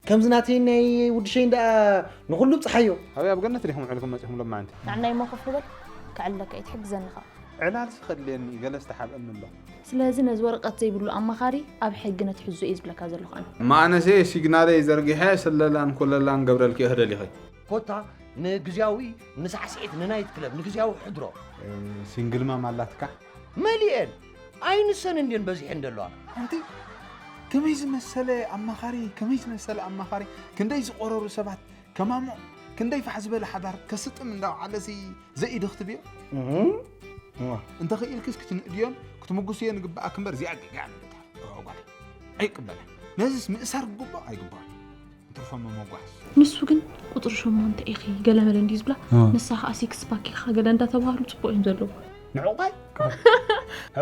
ከምዚ ናተይ ናይ ውድሸይን ደኣ ንኹሉ ብጽሓዮ። ኣበይ ኣብ ገነት ዲኹም ውዕልኩም መጺኹም ሎማዓንቲ? ንዓናይ እሞ ኮፍ በል፣ ክዕልለካ እዩ፣ ትሕግዘኒ ኸኣ። ዕላልሲ ከድልየኒ እዩ፣ ገለ ዝተሓብአኒ ኣሎ። ስለዚ ነዚ ወረቐት ዘይብሉ ኣማኻሪ ኣብ ሕጊ ነትሕዞ እየ ዝብለካ ዘለኹ ኣነ። እማ ኣነሴ ሲግናለይ ዘርጊሐ ስለላን ኮለላን ገብረልኪ እህደሊኸይ። ኮታ ንግዝያዊ ንሳዕስዒት ንናይት ክለብ ንግዝያዊ ሕድሮ። ሲንግል ማም ኣላትካ? መሊኤን ኣይንሰን እንድየን በዚሐን ደለዋ። ኣንቲ ከመይ ዝመሰለ ኣማኻሪ ከመይ ዝመሰለ ኣማኻሪ ክንደይ ዝቆረሩ ሰባት ከማሞ ክንደይ ፋሕ ዝበለ ሓዳር ከስጥም እንዳውዓለሲ ዘኢድኽትብዮ እንተኽኢልክስ ክትንእድዮን ክትምጉስዮን ይግብኣክ እምበር እዚኣ ገጋ ንብታ ጓል ኣይቅበላ ነዚስ ምእሳር ክግብኦ ኣይግብኦን ንትርፎ መመጓስ ንሱ ግን ቁፅሪ ሸሞንተ ኢኺ ገለመለ እንዲ ዝብላ ንሳ ከዓ ሲክስ ፓክ ኢልካ ገለ እንዳተባህሉ ፅቡቅ እዮም ዘለዉ ንዕቋይ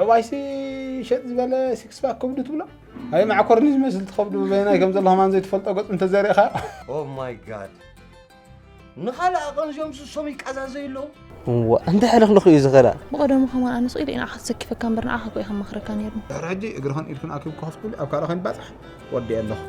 ዕቋይሲ ሸጥ ዝበለ ሲክስ ፓክ ከብዱ ትብሎ ኣይ ማዕኮርኒ ዝመስል ትኸብዱ በየናይ ከም ዘሎ ከማን ዘይትፈልጦ ገፁ እንተዘሪእኻ Oh my god ንኻልእ ኣቐንዝዮም ስሶም ይቃዛዘዩ ኣለዉ እዋ እንታይ ሕልኽልኽ እዩ ዝኸላ ብቐደሙ ከማን ኣነ ስቕ ኢለ ንዓኻ ክሰኪፈካ እምበር ንዓኻ ኮ ከማኽረካ ነይሩ ድሕሪ ሕጂ እግርኽን ኢድክን ኣኪቡ ኮፍ ትብሊ ኣብ ካልእ ኮይን ባፅሕ ወዲአ ኣለኹ